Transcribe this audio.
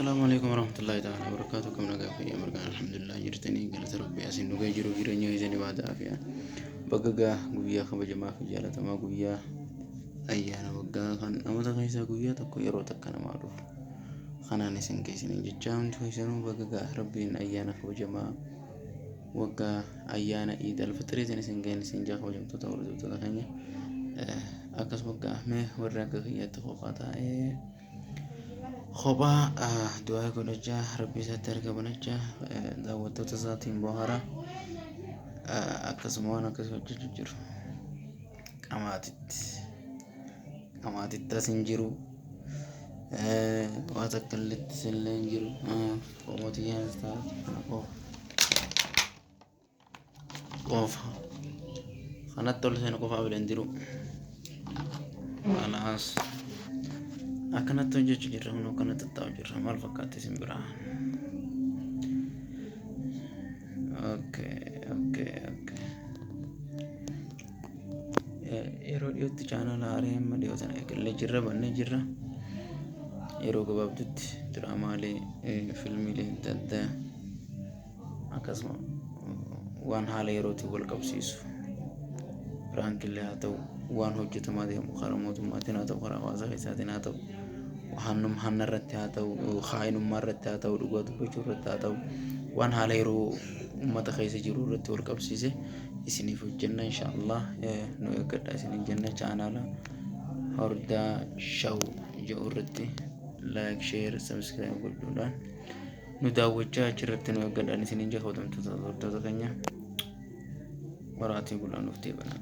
Assalaamu alaikum warahmatullahi ta'ala wabarakaatuh. Kam nagaa fayyaa mirgaan alhamdulillah jirtanii galata rabbii asiin dhugee jiru jireenya keessanii baata afiyaa. Bakka gaa guyyaa kabajamaa fi jaalatamaa guyyaa ayyaana waggaa kan amata keessaa guyyaa tokko yeroo takka namaa dhufu. Kanaan isin keessanii jechaa hundi keessanuu bakka gaa rabbiin ayyaana kabajamaa waggaa ayyaana Iid Alfixiriitiin isin ga'een isin jaa kabajamtoota hordoftoota keenya. Akkasuma gaa mee warri akka kiyyaatti kophaa taa'ee kophaa du'aa godhachaa rabbii isaatti harka banachaa daawwattoota isaatiin bohaara akkasuma waan akkasii hojjechuu jiru. Qamaatitti qamaatitti as hin jiru. Waa takka illee illee hin jiru. Qomotiyyaanis taate kana qofa. Qofa. Kanatti ol seenu qofaa bilan jiru. Kanaas akkanatti hojjechuu jirra kun akkanatti taa'u jirra maal fakkaatti isin biraa. Okay, okay, okay. Yeroo dhiyootti chaanaala haaraa amma dhiyoo tana eegallee jirra bannee jirra. Yeroo gabaabdutti diraamaalee filmiilee adda addaa akkasuma waan haala yerootiin wal qabsiisu piraankillee haa ta'u waan hojjetamaa deemu karaa mootummaatiin haa ta'u karaa hawaasa keessaatiin haa ta'u hannum hanna irratti haa ta'u kaa'inummaa irratti haa ta'u dhugaa dubbachuu irratti haa ta'u waan haala yeroo uummata keessa jiru irratti wal qabsiise isiniif hojjenna inshaallah nu eeggadha isiniin jenna chaanaala hordaa shaw jedhu irratti like share subscribe godhuudhaan nu daawwachaa achirratti nu eeggadhaan isiniin jedha kabajamtoota hordoftoota keenya waraatii bulaa nuuf deebanaa.